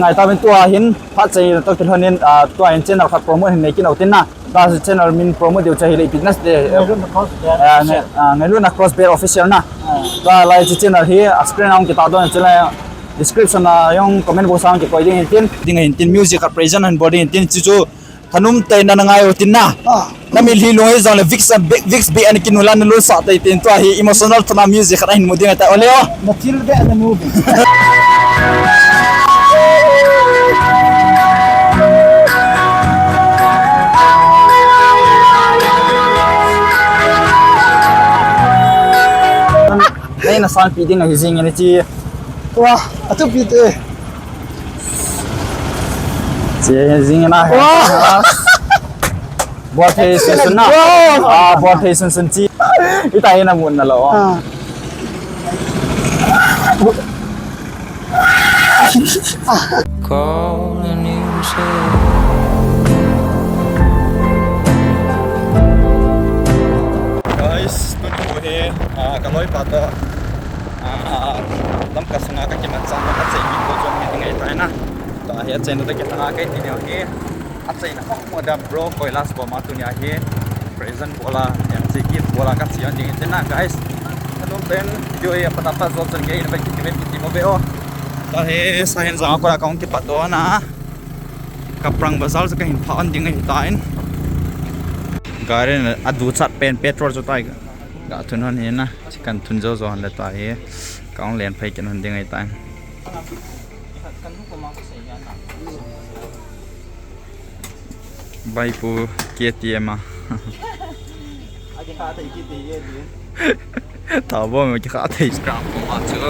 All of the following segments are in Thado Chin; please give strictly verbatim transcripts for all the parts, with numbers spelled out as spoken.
Ngai tauvin tua hin phat chai toh kilhonin, ah, tua hin channel khat promote hin nei kit u tin na. Tua channel min promote diu chu ahile ipi na ti. Ngailutna Cross Band. Ah, ngai, ah, Ngailutna Cross Band Official na. Ah. Tua lai chu channel hi, ah, screen a hung kitah doh in, chulai description a jong comment box a hung kikoi ding hin tin. Ding hin tin music khat present hin bol ding hin tin chu chu. Thanum tah in na ngai u tin na. Ah. Na mitlhi lung hi jong le Vicks, Vicks beh ana kinu la na lungsa tah in tin tua hi emotional tah a music khat ahin mu ding ahitai. Ole o. Na thil beh ana mu ding. Nei na sanpi ding ahi jing in chi. Wah, athupi te. Che jing na. Wah. Bol thei sun sun na. Wah. Ah, bol thei sun sun chi. Ita ina mun na lo. Ah. Calling you so. Guys, tuni hi, ah, ka loipa toh, ah, Lamka sunga ka kimanchah na ka chei mi ko jong hi ngai tai na. Tua hi achaina toh kilhon a ka ti neo hi. Achaina mo mo da bro Koilas Boma tunia hi present bola, M C gift bola ka chi ding tin na guys. Thanum tah in video hi apat apat jo chan kei in ba ki ki ti mo be o. Tua hi sahen jang ko la ka hung kipat doh na. Kaprang bazar chu ka hin pha ding ahi tan. Gari na adu chat pen petrol chu tai ka thun hon hi na. Chi kan thun jo jo hon le tua hi. Ka hung len phai kit hon ding ahi tan. Baipu K T M a. Tha bom kikha thei. Scrap bom a chu.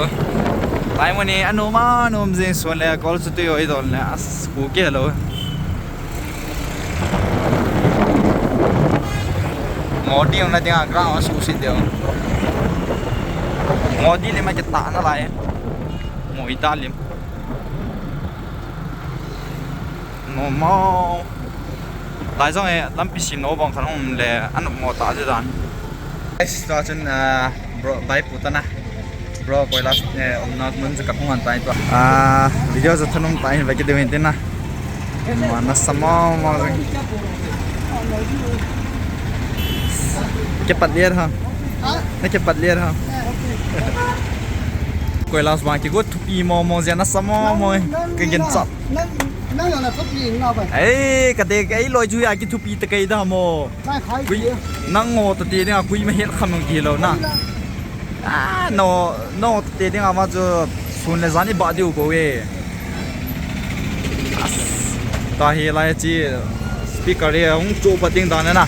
Lai mani anom anom jing sun le kol chu tui oi don le as ku ke lo. Modi na dinga ground a su si deu. Modi le ma ke ta na lai. Mo ita lim. Mo mo. Lai jong e lampi sim no bang khan um le an mo ta je dan. Guys, tua chun, ah, bro, baipu toh na. Bro, Koilas, eh, umna mun chu ka hung an tai tua. Ah, video chu thanum tah in va ki deu hin tin na. Ma na sa mo mo. Ke pat ler ha. Na ke pat ler ha. Koilas ba ki go thupi mo mo jia na sa mo mo. Ka gen chat. Nang, nang jong na thupi na ba? Ei, ka de, ei loi chu a ki thupi ta kei da mo. Nang khai kui, ki. Nang ngo ta te ding a kui ma het kham nang ki lo na. Ah, no, no ta te ding a ma chu sun le jan i ba diu bo e. As, ta hi lai chi speaker hi hung chu pa ding dan na.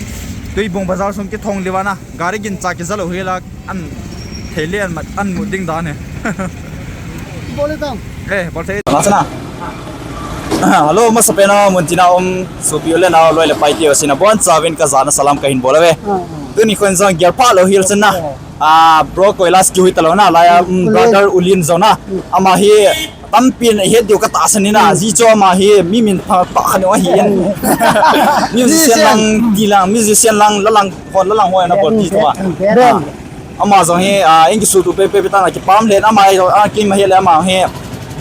Tuibong bazar sung ki thong liva na. Gari gin cha ki za lo hi la an thei le an mat an mu ding dan e. Bol le tang. Eh, bol thei. Na sana. Hello, masapen a mun tina um sopi u le nao loi le pai te u sina bon chauvin ka jana salam ka hin bol uve. Ah. Tuni khun jong gel pha lo hil chan na. Ah, bro Koilas kihui ta lo na, lai a, um, Ulin. Brother Ulin jong na. Mm. Ama hi tampin ahet diu ka tahsan in na, mm, ji chu ama hi mi min pha ta khan u ahi in. Musician lang, ti lang, musician lang, la lang, hon la lang hon na bol ti chu a. Mm. Ama jong hi, ah, in kisu tu pe pe pe ta na kipah le ama hi, ah, kim hi le ama hi.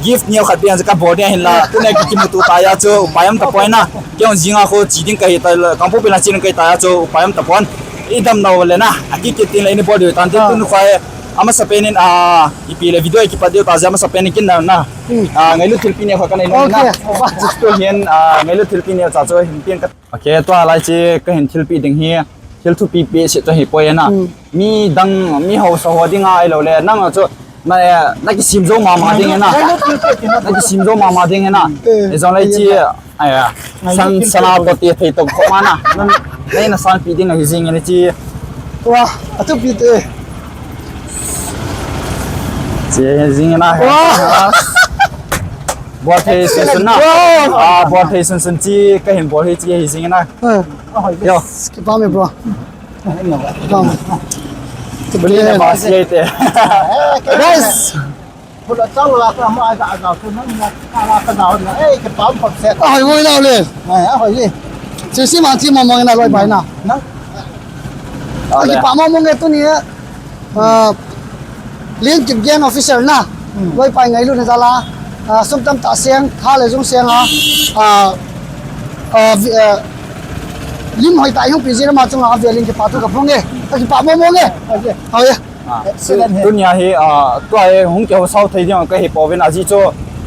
Gift neo khat pian ka bol dia hin la. Tuni kimuto ta ya chu, upai um tapoi na. Kei jong jing a kho chi ding ka hi ta la, Kangpokpi lang chi ding ka hi ta ya chu, upai um tapon. I dam nau le na, a kit kit tin le ini bol diu tan tin, ah, tun khoi. Amasapen in, ah, ipi le video kipat diu ta jeh amasapen in kin na na. Hmm. Ah, ngailut thilpi neo khat ka nei na. Okay. Tu hin, ah, ngailut thilpi neo cha chu hin pian ka. Okay, tua lai chi ka hin thilpi ding hi, thil thupi pi se chu hi poi na. Hmm. Mi dang, mi hausa ho ding a ahilou le, nang a chu, na, na kisim jou mama ding na. Na kisim jou mama ding na. Eh, eh, jong lai chi, eh, ai a, san, sana to ti thei to kho ma na. Nan, nei na sanpi ding ahi jing ni chi. Wah, athupi te. Chi jing na. Wah. Bol thei sun sun na. Wah. Ah, bol thei sun sun chi, ka hin bol hi chi hi jing na. Eh. Yo. Kipah me, bro. Bang. Beli na ba si ai te. Guys. Pula chang la ka ma ga ga tu na na ka la ka na na. Eh, ke pam pam se. Ah, hoi hoi na le. Ai, ah, hoi. Chi si ma chi ma ma na loi bai na. Na. Ah, kipah ma ma nge tuni. Ah, Lin Kipgen official na. Hmm. Loi pai ngailu na jala. Ah, sum tamtah seng, tha le jung seng a, ah, ah, vi-, ah, lim hoitah a hung pi jing ama chunga avel in kipa thu kaphong e. Ka kipa momo e. Okay. Oh, yeah. Ah, excellent he. Tunia hi, ah, tua hi hung kihou sao thei ding kahi pouvin ajeh chu,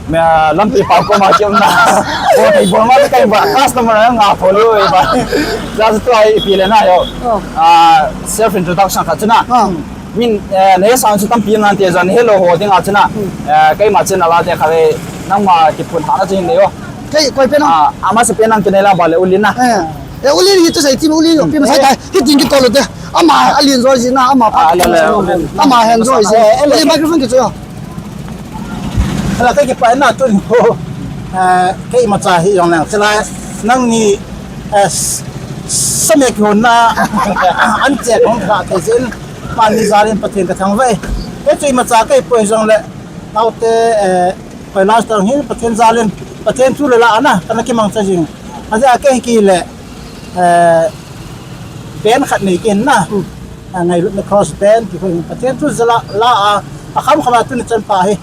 me, lampi pa koma kiumna. Bol thei bol ma kahi ba, customer nga tho lou e ba. Jeh chu tua hi ipi le na yo. Oh. Ah, self introduction khat chu na. Ah. Min, eh, na sang chu tampi nante jon hello ho ding a chu na. Hmm. Eh, keima channel a te kha le nangma kiphun hana chu hin le yo. Kei koi pen a? Ah, ama se pen a kinei la ba le Ulin na. Eh. Eh, Ulin hi tu sai ti Ulin yo pi ma sai tai. Hi ding ki to lo te. Ama Alin jo ji na ama pa. Ah, le, le, Ulin. Ama hen jo ji. Eh, eh, le. Ulin microphone ki chu yo. Ala kei kipa na tun ho. Eh, kei imacha hi jong lang. Chulai nangni, eh, s-, same kihonna an che kong kha thei jin. Mani jal in Pathen ka thangvah e. Kei chu imacha kei poi jong le. Naote, eh, koi last tang hi Pathen jal in. Pathen thu le la ana kana kimangcha jing. Ajeh a kei kile. Eh, band khat nei kin na. Hmm. A, ngailutna Cross Band, ti ho hin Pathen thu jal a, la a, akham kham a tuni chan pa hi.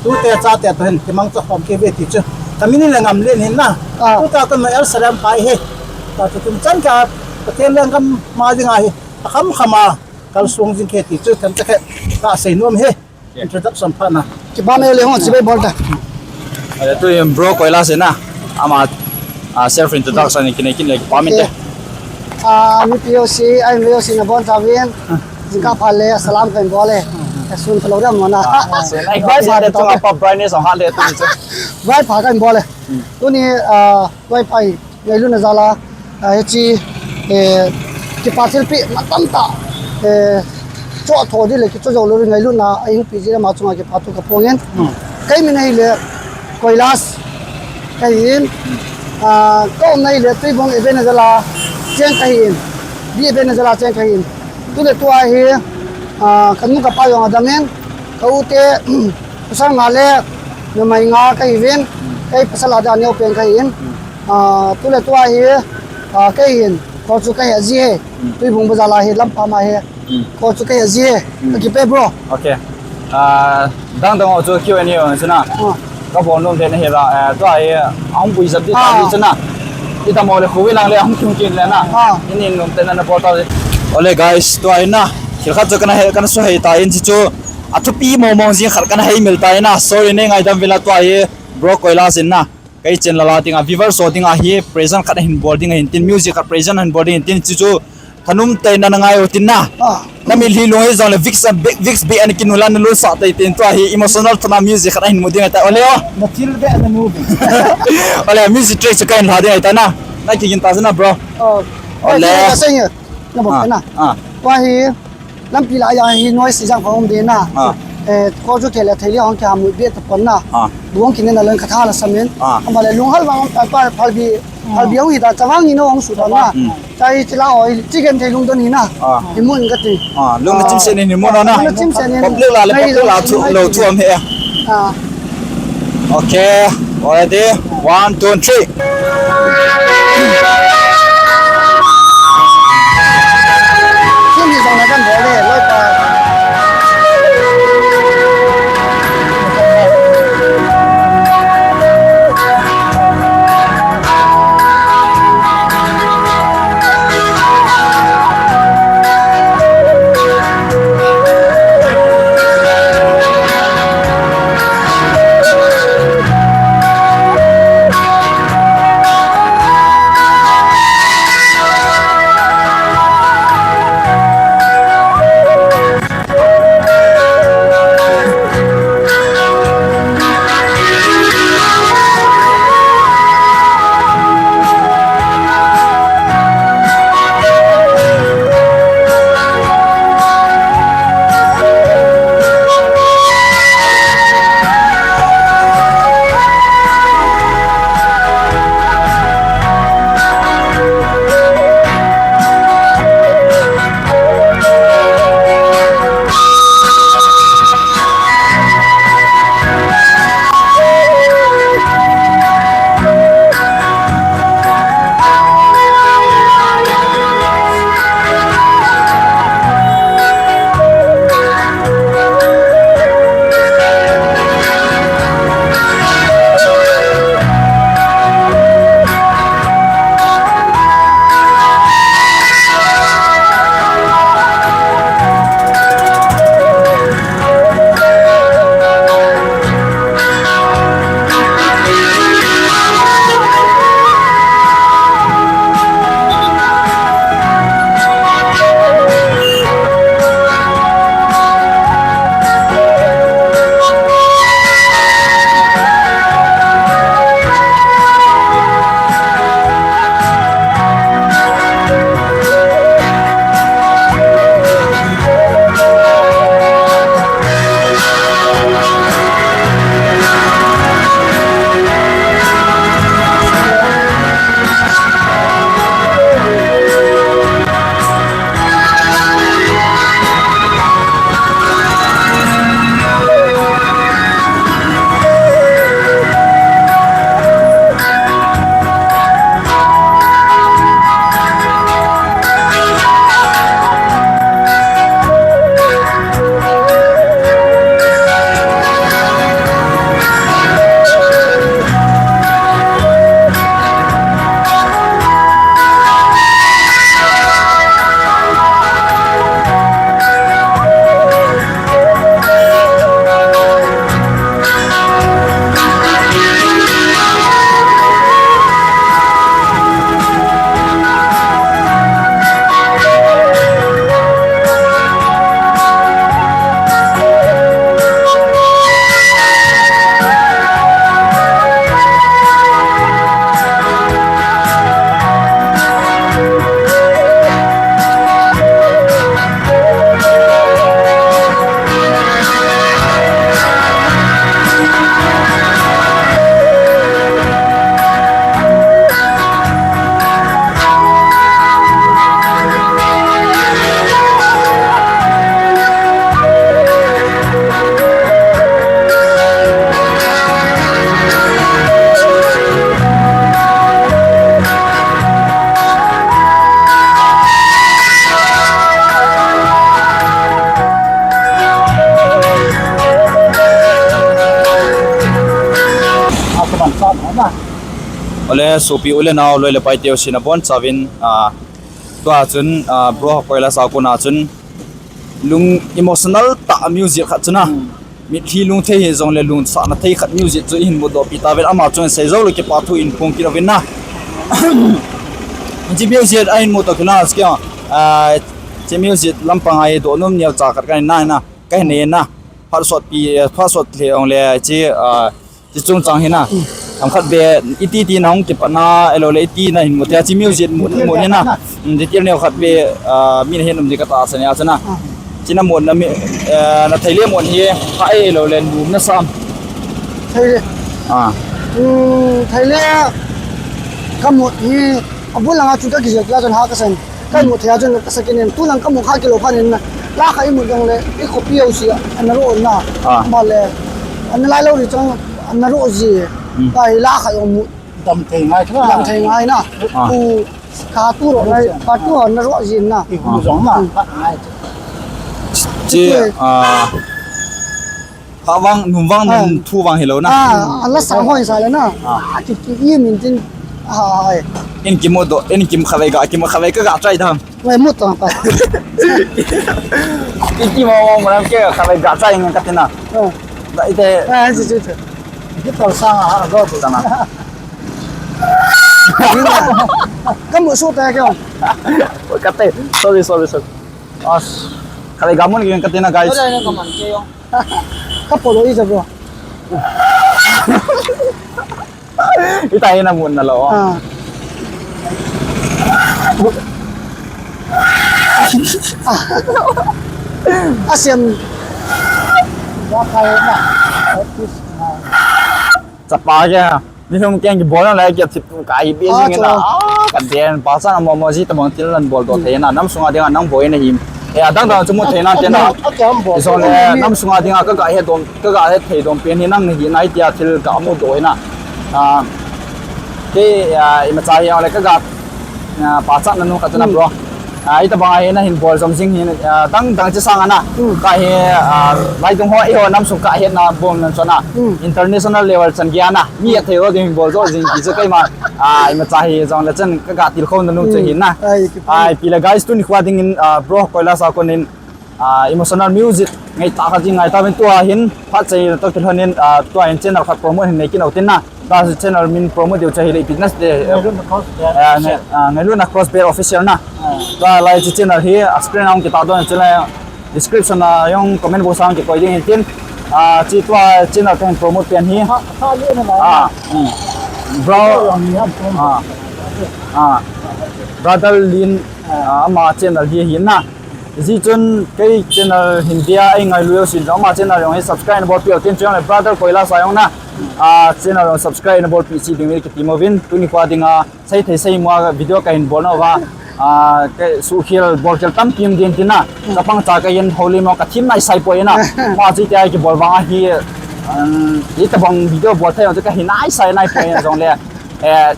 Tute chate toh hin, kimangcha khom kei ve ti chu. Ka min in le Ngamlen hin na. Ah. Tuta ka ma El Salam pa hi. Ta chu tuni chan ka Pathen lenggam ma ding a hi. Akham kham a, kalsong jing kei ti chu, themcha khat ka sei nom hi. Introduction pha na. Kipa mai le hung chibai bol ta. Ale tu in bro Koilas in na. Ama, ah, self introduction in kinei kin le kipa min te. Okay. Ah, mi P O C, ai mi P O C na bon ta vin. Jingkah pha le salam kahin bol e. Sun ka lo dam mo na. Ah, so, like, vai pha le tu apa brightness on ha le tu. Vai pha kahin bol e. Hmm. Tuni, ah, vai pha ngailutna jal a, ah, hiche, eh, kipa thilpeh tamtah, eh, choh tho ding le kichoh jou lou ding ngailutna a hung pi jing ama chunga kipa thu kaphong in. Hmm. Kei min ahile Koilas kahi in. Hmm. Ah, ka umna ahile Tuibong Ebenezer a cheng kahi in. Di Ebenezer a cheng kahi in. Tule tua hi, ah, ka nu ka pa jong adam in. Ka u te, pasal nga le numei nga kahiuvin. Hmm. Kei pasal a dia neo pen kahi in. Hmm. Ah, tule tua hi, ah, kei hin, kho chu kahe ji e. Hmm. Tuibong bazar a hi, lampi ma hi. Hmm. Kho chu kahe ji e. Hmm. Ka kipe bro. Okay. Ah, dang dang ho chu Q and A ho chu na. Ah. Ka bol nom te na hi la, eh, tua hi, ahung pui jap di ta hi chu na. Ita mo le khu wi lang le ahung tung kin le na. Ah. Inin nom te na na bol ta. Ole guys, tua hi na. Thil khat chu kana he, kana suhei ta in chu chu. Athupi mo mo jing khat kana hei mil ta in na. Sorry ne ngaidam vin la tua hi. Bro Koilas in na. Kei channel a dinga, viewers ho dinga hi present khat ahin bol ding ahin tin, music khat present ahin bol ding ahin tin, chu chu thanum tei na na ngai u tin na. Ah. Na mitlhi lung hi jong le Vicks, Vicks bih ana kinu la na lungsa tei tin tua hi emotional thona music khat ahin mu ding ahi ta, ole o. Na thil beh na nu beh. Ole, music track chu kahin la ding ahi ta na. Na kigin ta chu na, bro. Oh. Ole. Ka sing e. Na bol na. Ah. Tua hi. Lampi lah a hi noise jang khong um ding na. Ah. Eh, kho chu thei le thei le hong kiham mui bia ta pon na. Ah. Buang kinin na leng ka tha la samin. Ah. Ama le lunghal vang ta pa phalbi, hmm, phalbi hong hi ta chavang ni no hong su ta na. Hmm. Chai chila oi chicken thei lungdon hi na. Ah. Hi mun ka ti. Ah, lung na chim se ni ni mun na. Lung na chim se ni. Public la le public la thu lo thu am he. Ah. Okay, already. One, two, three. Ole, sopi u le nao, loi le pai teu sina bon chavin, ah, tua chun, ah, bro Koilas a kona chun lung emotional tah music khat chuna. Hmm. Mitlhi lungthei hi jong le lungsahna thei khat music chu ihin mudoh pi tauvin ama chun sei jou le kipa thu in phong kit uvin na. Chi music a hin mudoh kina, ah, chi music lampang a i doh nom neo cha khat ka hin na, na, ka hin nei na. Phat sot pi, phat sot le ong le chi, ah, Chi chungchang hi na. Ham khat be iti ti na hung kipatna, elo le iti na hin mu te, chi music mu, mu hi na. Hmm, detail neo khat be, ah, mi na hin um di ka ta sa nia chuna. Chi na mu na mi, eh, na thei le mu hi, ha e lo le nu na sam. Thei le. Ah. Hmm, thei le. Ka mu hi, a bu langa chu ka ki je la chun ha ka san. Ka mu thei a chun ka sa kit in, tu lang ka mu kha kilo phan in na. La kha i mu jong le, i copy u si a, ana ro na. Ah. Ba le, ana lai lo ri chang, ana ro ji. Hmm. Ba hi la kha i mu. Dam thei ngai kha. Dam thei ngai na. Ah. Tu, ka tu ro ngai, ka tu ana ro ji na. I hu jong na, ka ngai. Chi, ah, Pha vang, num vang, num thu vang hi lo na. Ah, ala sa hoi sa le na. Ah. Ah, ki, ki, i min tin. Ah, ai. In ki mu doh, in ki mu khavei ga, ki mu khavei ka ga try dam. Wei mu tong pa. In ki mu vang, mu ram ke khavei ga try ngan ka tin na. Ah. Da ite. Ah, si, si, si. Ki tol sang a ha go tu na. Ka mu su ta kyo. Ka te, sorry, sorry, sorry. As, khavei ga mun ki ka tin na, guys. Sorry, ka man ke yo. Ka polo i jabo. Ita ina mun na lo. Ah. Asiam. Wa kai na. Chapa ke. Ni hung keng ki bol na lai ki thip ka hi be jing na. Ah, ka den pa sa na mo mo ji ta bang til nan bol doh thei na. Nam sunga dinga nang boi na hi. E adang dang chu mu thei na te na. Jong le nam sunga dinga ka ga he dom, ka ga he thei dom pen hi nang hi nai tia thil ka mu doh na. Ah, ke, ah, i ma cha hi le ka ga, ah, pa cha na nu ka ta na, bro. Ah, ita bang a hi na hin bol jom jing hi, ah, dang dang chi sang ana. Ka hi, ah, lai dung ho i ho nam sung ka hi na bol nan chona. International level chan gia na. Mi a thei ho ding bol jo jing ki chu kai ma. Ah, i ma cha hi jong le chan ka ga til khom na nu chu hi na. Ai, pi le guys, tuni khua ding in, ah, bro Koilas a kon in, ah, emotional music ngai ta kha jing ngai ta vin tua hin phat chai to ki lhon in, ah, tua hin channel khat promote hin nei kin au tin na. Ta channel min promote deu cha hi le fitness de. Ngailutna Cross Bear. Ah, ngai, ah, Ngailutna Cross Bear official na. Ah. Tua lai chi channel hi, ah, screen a hung ki ta don chule description a jong comment box a hung ki koi ding hin tin. Ah, chi tua channel kan promote pen hi. Kha, kha le na lai. Ah, hmm. Bro. Ah. Ah. Brother Lin, ah, ama channel hi hi na. Ji chun kei channel hin dia ei ngailu sin jong ama channel jong hi subscribe na bol pi tin chong le brother Koilas a jong na. Ah, channel jong subscribe na bol pi si ding ki ti mo vin. Tuni khua dinga sei thei sei mo video ka hin bol na va. Ah, ke su khel bol khel tam pi um din tin na. Ka pang cha ka yin holy mo ka thim nai sai poi na. Ma chi tia ki bol vang a hi, um, i ta bang video bol thei jong ka hi nai sai nai poi jong le. Eh,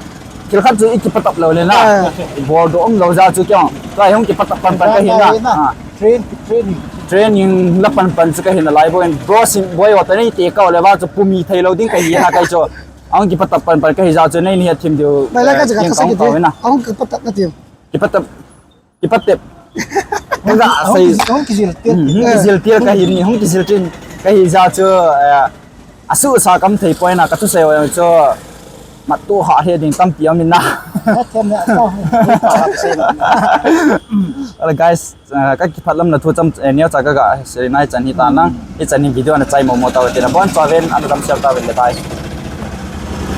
Thil khat chu i kipatap lou le na. Ah. I bol doh um lou jeh chu kei jong. Tua hi hung kipatap pan pan ka hi na. Ah. Train, training. Training la pan pan chu ka hi na lai boi. Bro Sim boi wa ta nei te ka le va chu pumi thei lou ding ka hi na kai chu. Hung kipatap pan pan ka hi jeh chu nei ni thim diu. Bai la ka, eh, jaka ka sa kong ki ti. Hung kipatap na ti. Kipatap. Kipatep. Hung, hung, hung kijil tir. Hmm, hung kijil tir ka hi ni, hung kijil tir ka hi jeh chu, eh, asuh sa kam thei poi na ka thusei u chu mat tu ha he ding tampi um in na. Hello guys, eh, ka kiphat lam na thu cham, eh, neo cha ka ga sei nai chan hi ta na. Hi chan hi video na chai mo mo ta ve te na bon cha ven an dam share ta ve le tai.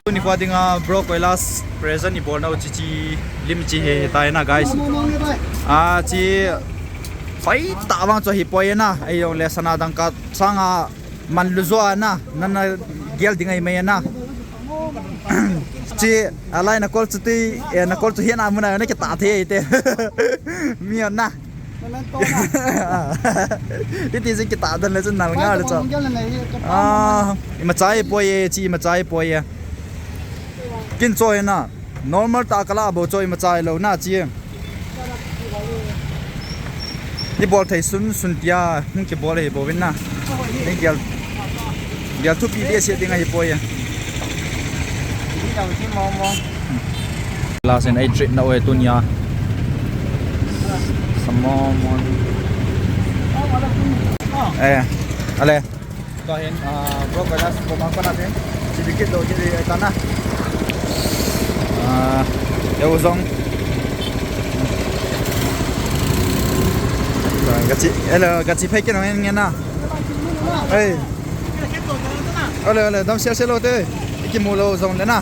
Tuni khua dinga bro Koilas present i bol nau chi chi lim chi hi tai na, guys. Ah, chi pai ta vang chu hi poi na, ei jong le sana dang ka sanga man lu zo na, na na gel ding ai mai na. Chi alai na kol chu ti, eh, na kol chu hi na mun na na ki ta the te. Mi na. Iti jing kita dan le chun nal nga le chu. Ah, i ma chai poi e, chi i ma chai poi e. Kin choi na. Normal ta kala bo choi ma chai lou na chi. Ni bol thei sun sun tia hung ki bol hi bo vin na. Ni gel. Gel thu pi be se ding a hi poi e. Last in eight trip na oi tunia. Samomon. Eh, ale. Tua hin, ah, bro, kala ko ma ko na hin. Chibikit do kili ai tana. Ah, eu zong. Kachi, hello, kachi phai ke no ngen na. Hey. Ole, ole, dam sia sia lo te. Iki mu lo zong le na.